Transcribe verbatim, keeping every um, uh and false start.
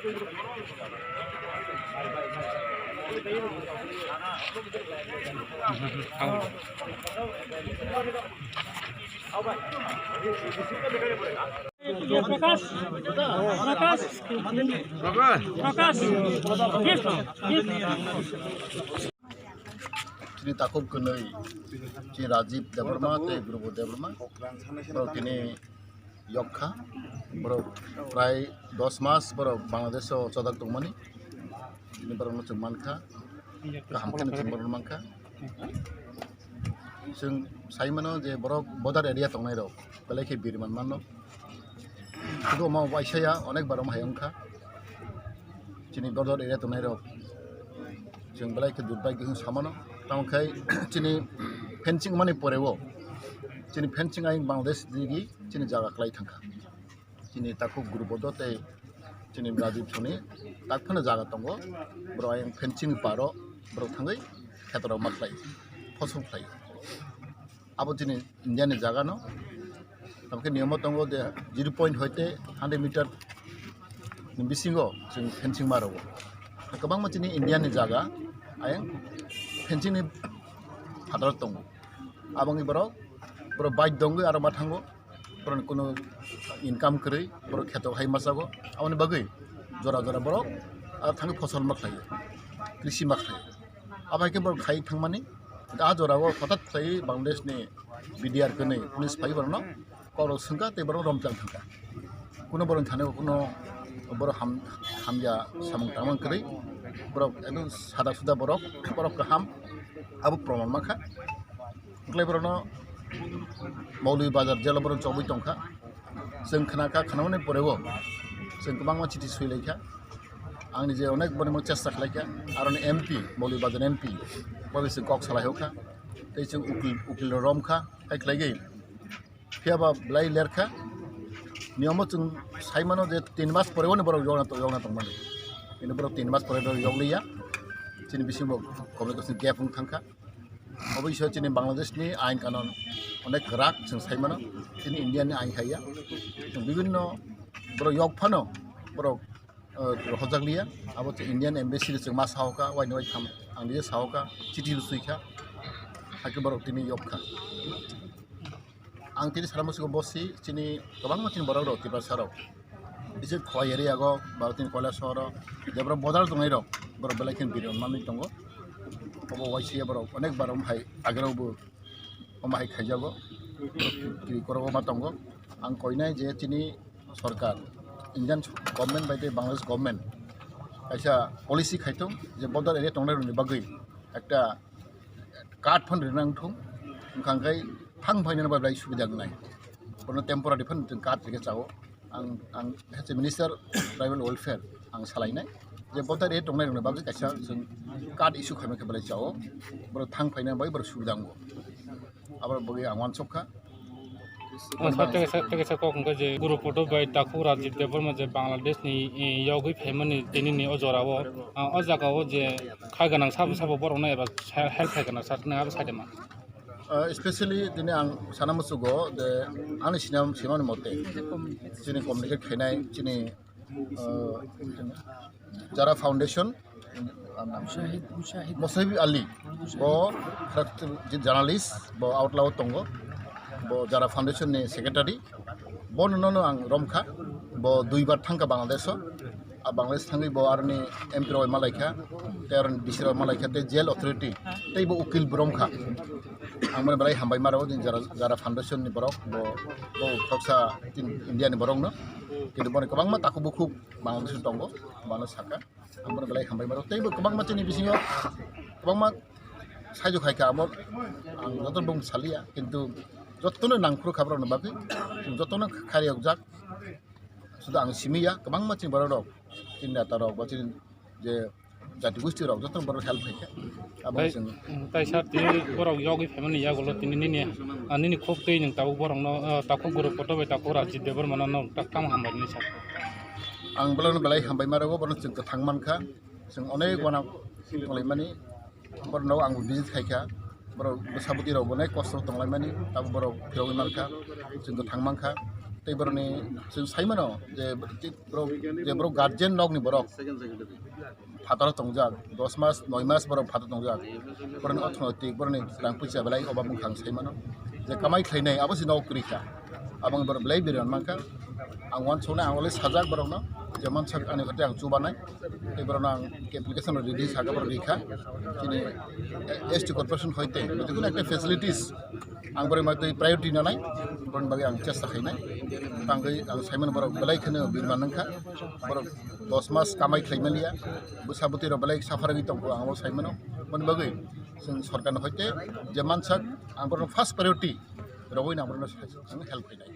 Prakash, Prakash, Prakash, chini takhuk kwnwi, chini Rajiv Debbarma tei Dhruv Debbarma, borok tini yok kha, borok prai dos mas borok Bangladesh o chodak tongmani, tini borokno chwng mankha, kaham kheno chwng borokno mankha. Chwng sai mano je borok border area tongnai rok belai khe biri man mano. Sudu omo waisa ya, onek bar omo hai wngkha. Chini border area tongnai rok chwng belai khe durbai khe samano. Tamo khai chini fencing mani pore o, chini fencing ayang Bangladesh digi chini jaga klai thangkha. Chini takhuk Dhruv tei chini Rajiv soni tak phano jaga tongo. Borok ayang fencing paro borok thangwi khetorok ma khlai, phosong khlai. Abo chini India ni jaga no. Tamkhe niyamo tongo de zero point hoite hundred meter ni bisingo chwng fencing ma rwo. Kwbangma chini India ni jaga ayang fencing ni phataro tongo. Aboni borok, borok bike dongwi aro ma thango. Borok ni kunu income kwrwi, borok kheto hai ma chago. Aboni bagwi jora jora borok aro thangwi phosol ma khlaio, krisi ma khlaio. Abo hai khe borok khai thangmani. A jora o hothat khlai Bangladesh ni B D R kwnwi police phai borokno kokrok swngkha tei borok romchang thangkha. Kuno borok thani kuno borok ham-, hamya samung tangmani kwrwi borok ekdom sada suda borok, borok kaham abo proman mankha. Wngkhlai borokno Maulibajar jelo borok chobwi tongkha. Chwng khna kha, khna mani pore o chwng kwbangma chithi swi lai kha. Ang nije onek borokno chesta khlai kha. Aro ni M P, Maulibajar M P, bo bai chwng kok salai hokha. Tei chwng ukil, ukil rok rom kha, hai khlai gwi. Phiya ba belai ler kha. Niyamo chwng sai mano je tin mas pore o ni borok yokna to-, yokna tong mani. Bini borok tin mas pore borok yok liya. Chini bisingo communication gap wng thang kha. Obo iso chini Bangladesh ni ain kanon onek kwrak chwng sai mano, chini India ni ain khaiya. Chwng bibinno borok yok phano borok, eh, rohorjak liya. Abo chwng Indian embassy rok chwng ma sahoka, waini wai kham ang liya sahoka, chithi rw swi kha, hakhe borok tini yok kha. Ang tini sara musugo bosi chini kwbangma chini borok rok Tiprasa rok. Bisit Khowai area go, ba tini Koilashahar o, je borok bodol tongnai rok, borok belai khe biri manwi tongo. Obo waisa borok onek bar omo hai agero bo omo hai khaijago. Borok kiri korok ma tongo. Ang koinai je chini sorkar, Indian government bai tei Bangladesh government kaisa policy khai thung je bodol area tongnai rokni bagwi ekta card phan rina wngthung, wngkha khe thang phainani bai belai subida wngnai. Bono temporary phan chwng card rikhe chao. Ang, ang hetse Minister Tribal Welfare ang salainai je bodol area tongnai rokni bagwi kaisa chwng card issue khaima khe belai chao. Borok thang phainani bai borok subida wngo. Aboni bagwi ang uansuk kha. Ang sa tei sa, tei sa kok hwnkha je Dhruv bai takhuk Rajiv Debbarma je Bangladesh ni, eh, yogwi phaimani tini ni o jora o, ah, o jaga o je kha gwnang sabo sabo borok no eba sa-, help khai gwnang sa tini abo sa de ma. Ah, especially tini ang sana musugo je ani sinam, sinamani mote chini communicate khainai chini, ah, Jara Foundation, Mushahid, Mushahid. Mushahid Ali, bo journalist, bo outlaw tongo, bo Jara Foundation ni secretary, bo nono ang romkha, bo duibar thangkha Bangladesh o, a Bangladesh thangwi bo aroni M P rok malaikha, tei aroni D C rok malaikha, tei jail authority, tei bo ukil bo romkha. Ang bono belai hambai maro, jini Jara, Jara Foundation ni borok, bo, bo khoroksa tin India ni borok no, kintu boni kwbangma takhuk bukhuk Bangladesh tongo, bono saka. Ang bono belai hambai mano. Tei bo kwbangma chini bisingo kwbangma saijo khai kha amo ang joto bung salia, kintu jotono nangphuru kha borokni bagwi, jotono khairiyokjak. Sudu ang simi ya, kwbangma chini borok rok, chini neta rok, ba chini je jati gosti rok, jotono borok help khai kha. Abo Tai, chwng tai sir, tini borok yogwi phaimani yagulo tini nini, ah, nini khuk twi nwng tabuk borokno, ah, takhuk Dhruv bai takhuk Rajiv Debbarma no nwng tak tamo hambai nini sir. Ang belai belai hambai ma rwgo, borokno chwng kwthang man kha. Chwng onek uanang tonglaimani, borokno ang visit khai kha, borok bwsa bwtwi rok bo onek kosto tonglaimani, tabuk borok phirogwi man kha, chwng kwthang man kha. Tei borokni chwng sai mano je borok, je borok guardian nokni borok phataro tongjak, dos mas, noi mas borok phataro tongjak, borokni orthonoitik, borokni rang puisa belai obab wngkha ang sai mano. Je kamai khlainai abo se nok kwrwi kha, aboni borok belai biri man mankha. Ang uansuknai, ang already sajak borokno, je mansak ani khatwi ang chubanai, tei borokno ang application rw ridi sakha, borok rikha. Chini S T corporation hoite, jekunu ekta facilities ang borok ma twi priority nanai, borokni bagwi ang chesta khainai. Tangwi ang sai mano borok belai kheno birman wngkha, borok dos mas kamai khlai manliya, bwsa bwtwi rok belai suffer wngwi tongkho, ang abo sai mano. Boni bagwi chwng sorkarni hoite je mansak ang borokno first priority rwui ang borokno help khainai.